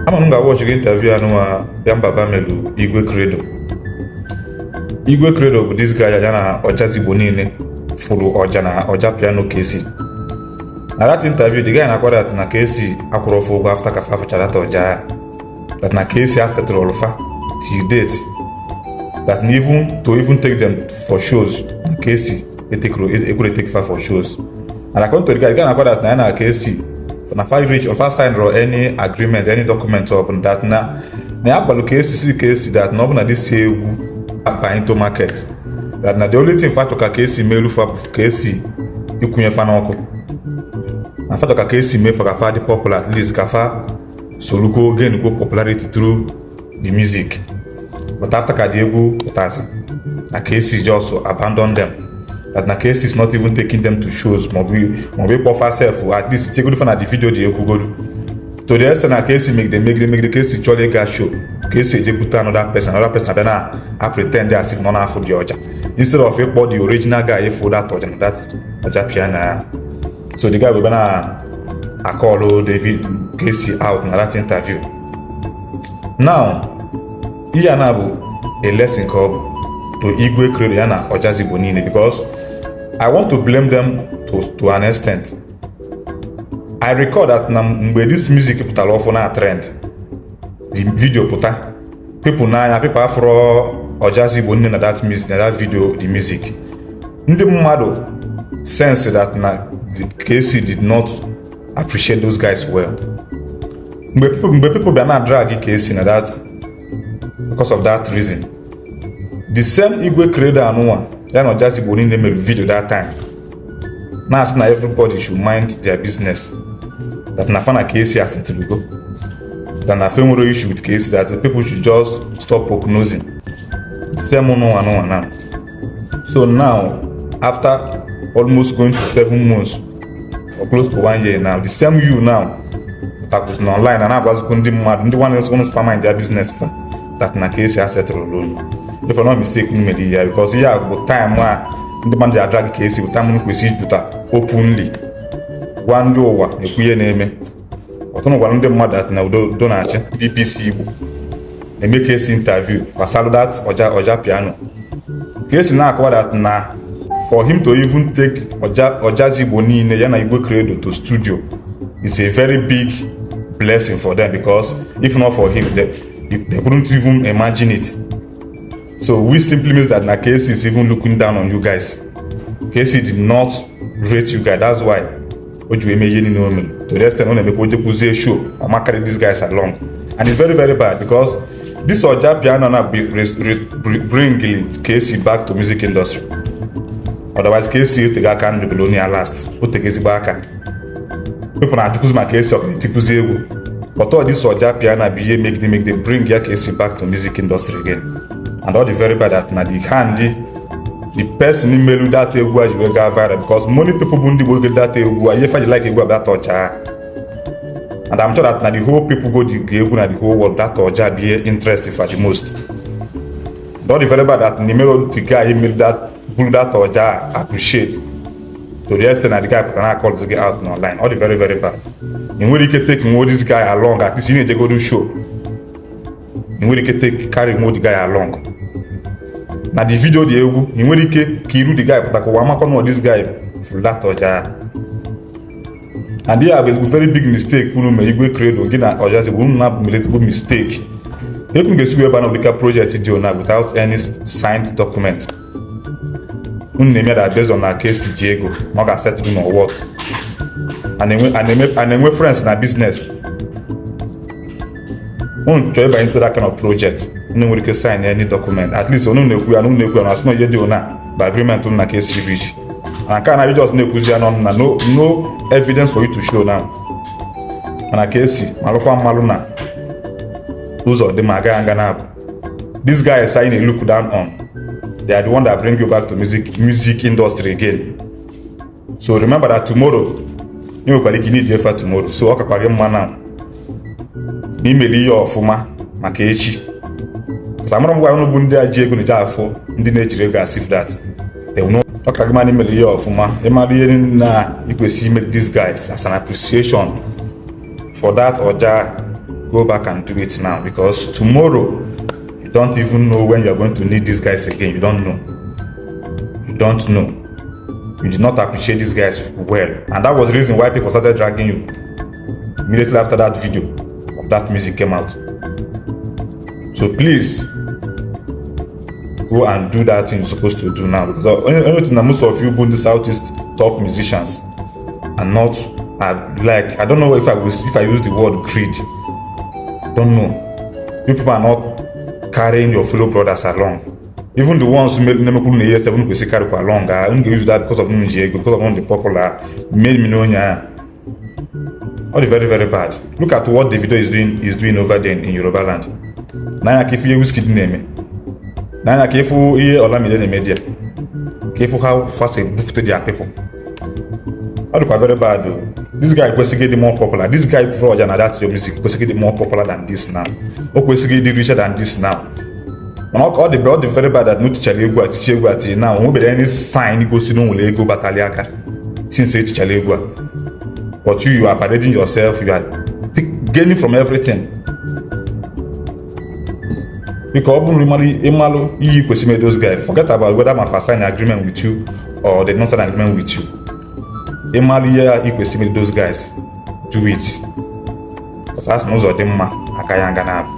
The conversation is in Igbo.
Ama m ga-watch gị interview anụnwa Yanbaba melu Igwe Credo. Igwe Credo bụ this guy ya na Ojazzy niile fụrụ ọja na ọja piano Kcee. Na that interview, the guy na-akwa that na Kcee akwụrụ ofe ụgwọ after ka fa fụchara that ọja ya, that na Kcee asetụrụ fa till date, that na even to even take them for shows, na Kcee ekwere take fa for shows. And according to the guy na-akwa that na ya na Kcee na fa reach or fa sign or any agreement, any document ọ bụla, that na ya kpalụ Kcee si Kcee that na ọ bụ na this egwu aba into market, that na the only thing fa chọ ka Kcee melu fa bụ Kcee ikwunye fa n'ọkụ, na fa chọ ka Kcee mee fa ka fa dị popular, at least ka fa sorukwo gain kwo popularity through the music. But after ka the egwu pụtasị, na Kcee just abandon them, that na Kcee is not even taking them to shows maọbụ ịkpọ fa sef, at least tinyegodu fa na the video dị egwugodu. To the extent na Kcee megide megide megide, Kcee chọrọ ịga show, Kcee eje bute another person, another person abịa na a pretend as if nọ n'afọ dị ọja instead of ịkpọ the original guy ịfụ that ọja na that ọja piano ya. So the guy bụ na akọlụ David Kcee out na that interview. Now, ihe a na bụ a lesson ka ọ bụ to Igwe Credo ya na Ojazzy niile, because I want to blame them to an extent. I recall that na mgbe this music pụtara ọfụ na trend, the video pụta, people n'anya, people afụrọ Ojazzy nne na that music, na that video, the music, ndị mmadụ sense that na Kcee did not appreciate those guys well. Mgbe people bịa na drag Kcee na that, because of that reason, the same Igwe Credo anụnwa ya na Ojazzy niile mere video that time na-asị na everybody should mind their business, that na fa na Kcee asetụlugo, that na fe nwere issue with Kcee, that people should just stop prognosing. Same ụnụ anụnwa now. So now, after almost going to 7 months or close to one year now, the same you now pụtakwụzi na online na na-agwazikwu ndị mmadụ, ndị nwanne ụnụ fa mind their business fa, that na Kcee asetụrụ olu. If I'm not mistaken, mere ya because ihe a bụ time a ndị mmadụ ji adrag Kcee, bụ time unu kwesịrị ijupụta openly gwa ndị ụwa ekwu ihe na-eme. Ọtụnụ gwara ndị mmadụ that na udo udo na-achị. BBC Igbo na-eme Kcee interview gbasara that ọja piano. Kcee na-akọwa that na for him to even take ọja Ojazzy Igbo niile ya na Igwe Credo to studio is a very big blessing for them, because if not for him, they couldn't even imagine it. So which simply means that na Kcee is even looking down on you guys. Kcee did not rate you guys. That's why o ji wee mee ihe niile o mere, to the extent ọ na-emekwa o jekwuzie show, ọ carry these guys along. And it's very, very bad, because this ọja piano na be bring Kcee back to music industry. Otherwise, Kcee otego aka ndụbele onye ya last, o tego ezigbo aka. People na-ajụkwuzi ma Kcee ọ ga-etikwuzi egwu, but all this ọja piano bụ ihe megide megide bring ya Kcee back to music industry again. And all the very bad that na the hand the person melu that egwu a ji wee gaa viral, because many people bụ ndị Igbo ge that egwu a, ihe fa ji like egwu a bụ that ọja. And I'm sure that na the whole people go the egwu na the whole world, that ọja be interest for the most. And all the very bad that nimero the guy melu that bulu that ọja appreciate to the extent na the guy pụtara na call gị out na online. All the very, very bad. Ị nwere ike take nwo this guy along, at least ị na-ejegodu show. Ị nwere ike take carry nwo the guy along na the video dị egwu. Ị nwere ike ka iru the guy pụta ka ụwa amakọ na this guy fụrụ that ọja. And ihe a bụ ezigbo very big mistake unu mee. Igwe Credo, gị na Ojazzy bụ unu na-abụ mere ezigbo mistake. Etu m ga-esi wee ba na ụdịka project dị ona without any signed document, unu na-eme that based on na Kcee ji ego na ọ ga-asettle na work. A na-enwe friends na business. Unu chọrọ ịbanye into that kind of project, unu nwere ike sign any document, at least unu na-ekwu ya na unu na-ekwu ya na asị na ihe dị ona bụ agreement unu na Kcee reach. Na nke a na just na-ekwuzi ya n'ọnụ na no evidence for you to show now. Mana Kcee malụkwa mmalụ na ụzọ dị ma agaghị aga na-abụ these guys anyị na-look down on. They are the one that bring you back to music industry again. So remember that tomorrow ị nwekwara ike need efa tomorrow. So ọ kakwa gị mma na imeli ihe ọfụma maka echi. Amara m gwa unu bụ ndị a ji ego na-eji afụ ndị na-ejiri ego as if that they will know. Ọ ka gị mma na imeli ihe ọfụma, ịmara ihe na ikwesị ime these guys as an appreciation for that ọja. Go back and do it now, because tomorrow you don't even know when you are going to need these guys again. You don't know. You don't know. You did not appreciate these guys well, and that was the reason why people started dragging you immediately after that video of that music came out. So please go and do that thing you're supposed to do now, because only thing that most of you bụ the Southeast top musicians and not like, I don't know if I will, if I use the word greed, don't know. You people are not carrying your fellow brothers along, even the ones who made na-emekwuru na ihe seven kwesị carry along. Unu ga-use that because of unu ji ego, because of unu dị popular, made me know nya. All the very, very bad. Look at what Davido is doing over there in Yoruba land. N'anya ka ifu ihe Wizkid na-eme, n'anya ka ifu ihe Olamide na-eme there, ka ifu how fast ebupụta their people. Ọ dịkwa very bad o. This guy kwesịghị ịdị more popular. This guy fụrụ ọja na that your music kwesịghị ịdị more popular than this now. O kwesịghị ịdị richer than this now. Mana ọ dị very bad that na o tichara egwu a, ticha egwu a tinye now, o nwebeghị any sign gosi na o nwere ego batali aka since e tichara egwu a. But you are parading yourself, you are gaining from everything. Biko, ọ bụrụ na ịmalụ iyi kwesịrị ime those guys, forget about whether ma sign agreement with you or they don't sign agreement with you. Ịmalụ ihe ị kwesịrị ime those guys, do it, because asị na ụzọ dị mma aka ya nga na-abụ.